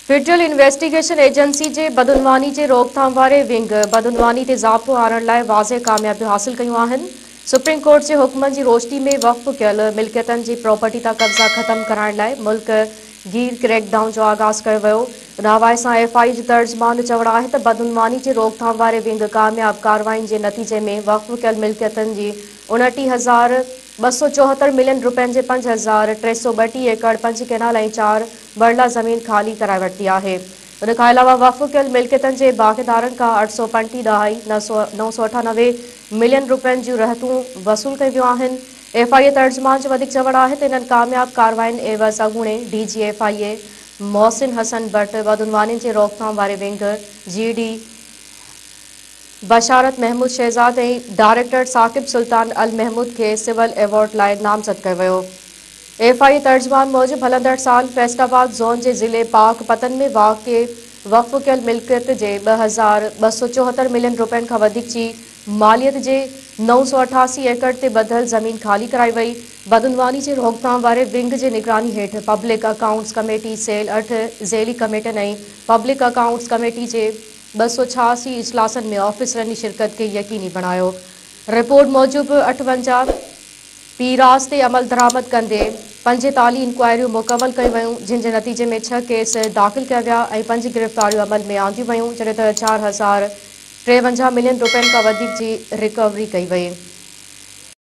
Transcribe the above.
Federal investigation agency جي بدعنواني جي روڪٿام واري ونگ بدعنواني تي ضابطو آڻڻ لاء واضح ڪاميابيون حاصل ڪيون آهن. سپريم ڪورٽ جي حڪمن جي روشني ۾ وقف ڪيل ملڪيتن جي پراپرٽي تان قبضا ختم ڪرائڻ لاء ملڪ گير ڪريڪ ڊائون جو آغاز ڪيو ويو. ان حوالي سان ايف I اي جي ترجمان جو چوڻ آهي ته بدعنواني جي روڪٿام واري ونگ ڪامياب ڪارروائين جي نتيجي ۾ وقف ڪيل ملڪيتن جي 29274 ملين رپين جي 5332 ايڪڙ 5 ڪئنال ۽ 4 مرلا زمين خالي ڪرائي ورتي آهي. ان کان علاوه وقف ڪيل ملڪيتن جي باغيدارن کان 835.998 ملين رپين جون رهتون وصول ڪيون ويون آهن. ايف I اي ترجمان جو وڌيڪ چوڻ آهي ته انهن ڪامياب ڪارروائين عيوض اڳوڻي D G F I A Mohsin Hassan Butt, بدعنوانين جي روڪٿام واري ونگ جي ڊي بشارت محمود شهزاد ۽ ڊائريڪٽر ثاقب سلطان المحمود کي سول ايوارڊ لاء نامزد ڪيو ويو. ايف I اي ترجمان موجب هلندڙ سال فيصل آباد زون جي ضلعي پاڪ پتن ۾ واقع وقف ڪيل ملڪيت جي 2274 ملين رپين کان وڌيڪ جي ماليت جي 988 ايڪڙ تي ٻڌل زمين خالي ڪرائي وئي. بدعنواني جي روڪٿام واري ونگ جي نگراني هيٺ پبلڪ اڪائونٽس ڪميٽي سيل 8 ذيلي ڪميٽين ۽ پبلڪ اڪائونٽس ڪميٽي جي 286 اجلاسن ۾ آفيسرن جي شرڪت کي يقيني بڻايو. رپورٽ موجب 58 پيراز تي عملدرآمد ڪندي 45 انڪوائريون مڪمل ڪيون ويون، جن جي نتيجي ۾ 6 ڪيس داخل ڪيا ويا ۽ 5 گرفتاريون عمل ۾ آنديون ويون، جڏهن ته 4053 ملين رپين کان وڌيڪ جي رڪوري ڪئي وئي.